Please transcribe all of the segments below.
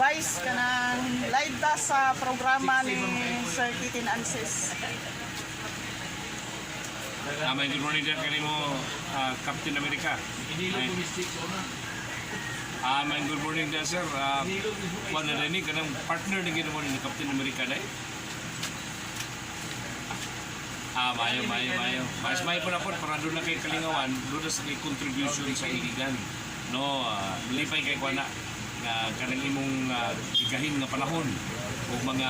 advice kanang live ta sa programa ni Sir Titin Ansis. May good morning dyan kanimo, Captain America. Ay. May good morning dyan, sir. Kuan na din ni kanang partner ni ginoo ni Captain America dai. Mayo, mayo, mayo. Mas mayo po na po, para doon na kay kalingawan, doon na sa kay contribution sa Iligan. No, malipay kay kuan na nga kanang imong gigahin nga panahon o mga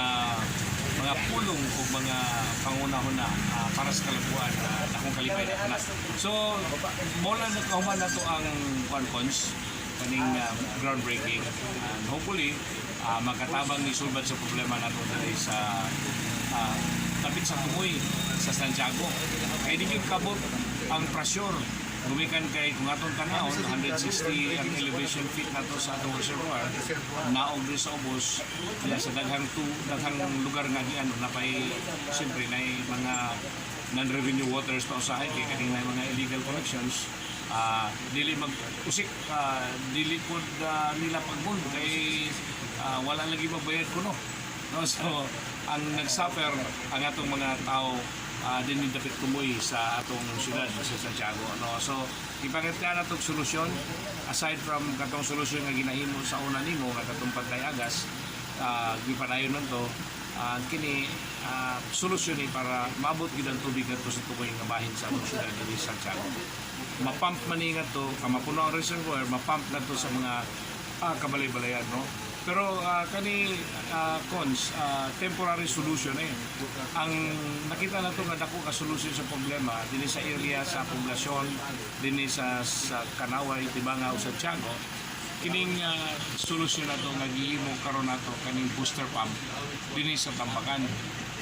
pulong o mga pangunahon na para sa kalabuan na akong kalipay na na. So, mo lang nagkahuman na to ang kuan cons kaning groundbreaking and hopefully makatabang ni sulbad sa problema nato diri sa dapit sa Tumoy sa Santiago. Kay di gyud kabot ang pressure gumikan kay kung atong tanawon, 160 ang elevation feet nato sa atong reservoir, naog diri sa ubos kaya sa daghang tu daghang lugar nga giano napay siyempre nay mga non-revenue waters pa usahay kay kaning may mga illegal connections, dili mag usik, dili pod nila pagmund kay wala lagi magbayad kuno, no? So ang nagsuffer ang atong mga tao din dapit Tumoy sa atong syudad sa Santiago, no? So ipangita na tong solusyon aside from katong solusyon nga ginahimo sa una nimo nga katong Pantay Agas, gipadayon man to. Kini solusyon ni para maabot gid ang tubig ngadto sa tumoy nga bahin sa atong syudad diri sa Santiago. Mapump man ni ngadto, kamapuno ang reservoir, mapump ngadto sa mga kabalay-balayan, no? Pero kani cons temporary solution eh. Ang nakita na to nga dako ka solusyon sa problema dinhi sa area sa poblasyon dinhi sa Kanaway, Tibanga o Santiago, kining solusyon na to nga gihimo karon nato kaning booster pump dinhi sa Tambakan.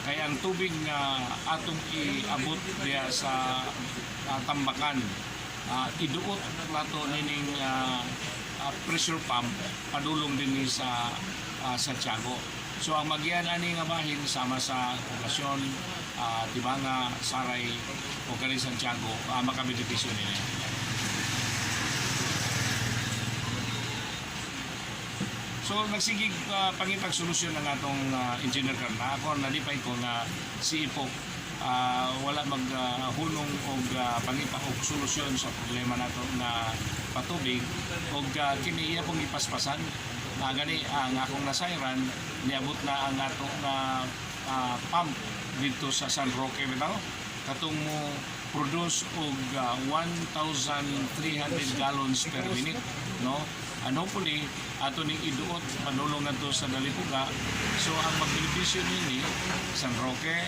Kay ang tubig nga atong iabot diya sa Tambakan, iduot nato nining pressure pump padulong dinhi sa Santiago. So ang magian ani nga bahin sama sa poblasyon, Tibanga, Saray o kani Santiago, makabenepisyo nila. So nagsigig pangitag solusyon ang atong engineer karon. Ako nalipay ko nga si Ipok wala maghunong og pangita og solusyon sa problema nato nga patubig og kini iya pong ipaspasan. Gani ang akong nasayran, niabot na ang ato nga pump dito sa San Roque bitaw, katong mo produce og 1,300 gallons per minute, no? And hopefully ato ning iduot padulong ngadto sa Dalipuga. So ang magbenepisyo nini San Roque,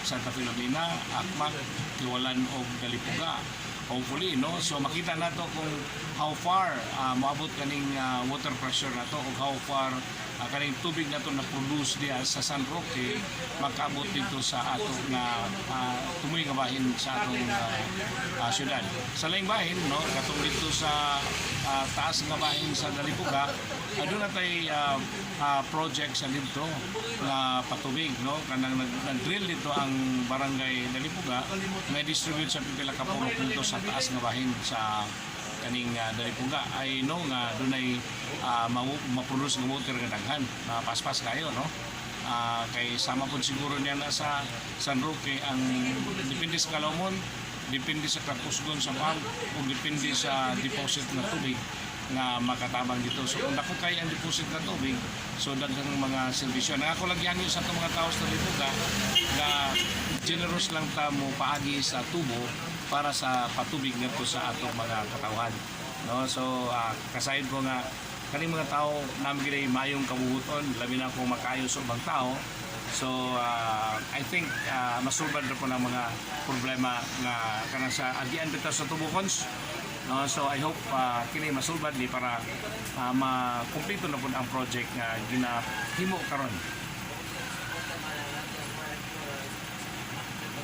Santa Filomena, Akmak, Kiwalan og Dalipuga hopefully, no? So makita nato kung how far moabot kaning water pressure nato ug how far kaning tubig nato na produce diya sa San Roque makaabot dito sa ato nga tumoy nga bahin sa atong syudad. Sa laing bahin, no, katong dito sa taas nga bahin sa Dalipuga, aduna tay project sa dito nga patubig, no? Kanang nag-drill dito ang barangay Dalipuga, may distribute sa pipila ka purok dito sa taas nga bahin sa kaning Dalipuga. I know nga dunay ma-produce nga water nga daghan na paspas kayo, no? Kay sama pud siguro niya na sa San Roque ang depende sa kalawmon, depende sa kakusgon sa pump o depende sa deposit na tubig nga makatabang dito. So kung dako kay ang deposit na tubig, so daghang mga serbisyo. Nang ako lang gihangyo sa atong mga tao sa Dalipuga nga generous lang ta mo paagi sa tubo para sa patubig ngadto sa atong mga katawhan. No? So kasayod ko nga kaning mga tao namin gid maayong kabubuton, labi na kung makaayo sa ubang tao. So I think masulbad na po ng mga problema nga kanang sa agian bitaw sa tubokons. No, so I hope kini masulbad ni para makumpleto na po ang project nga ginahimo karon.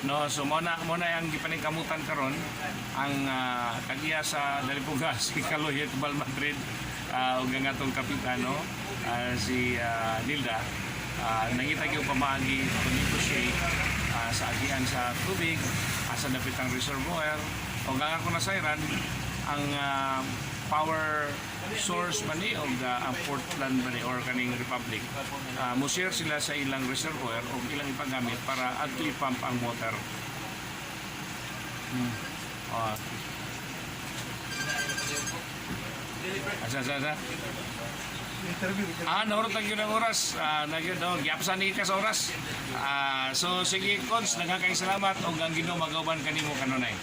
No, so mo na ang gipaningkamutan karon ang tag-iya sa Dalipuga si Kaloy Bal Madrid ug ang atong kapitan, no, si Nilda, nangita gyud pamaagi to negotiate sa agian sa tubig, sa dapitang reservoir ug ang ako nasayran ang power source ba ni o ang Portland ba ni or kaning Republic, mo share sila sa ilang reservoir o ilang ipagamit para adto ipump ang water. Ah. Asa, asa, asa? Ah, naurot lang yun ang oras. Ah, nagyud, no, giapsan ni ka sa oras. Ah, so sige, Cons, daghang kayong salamat ug ang Ginoo magauban kanimo kanunay.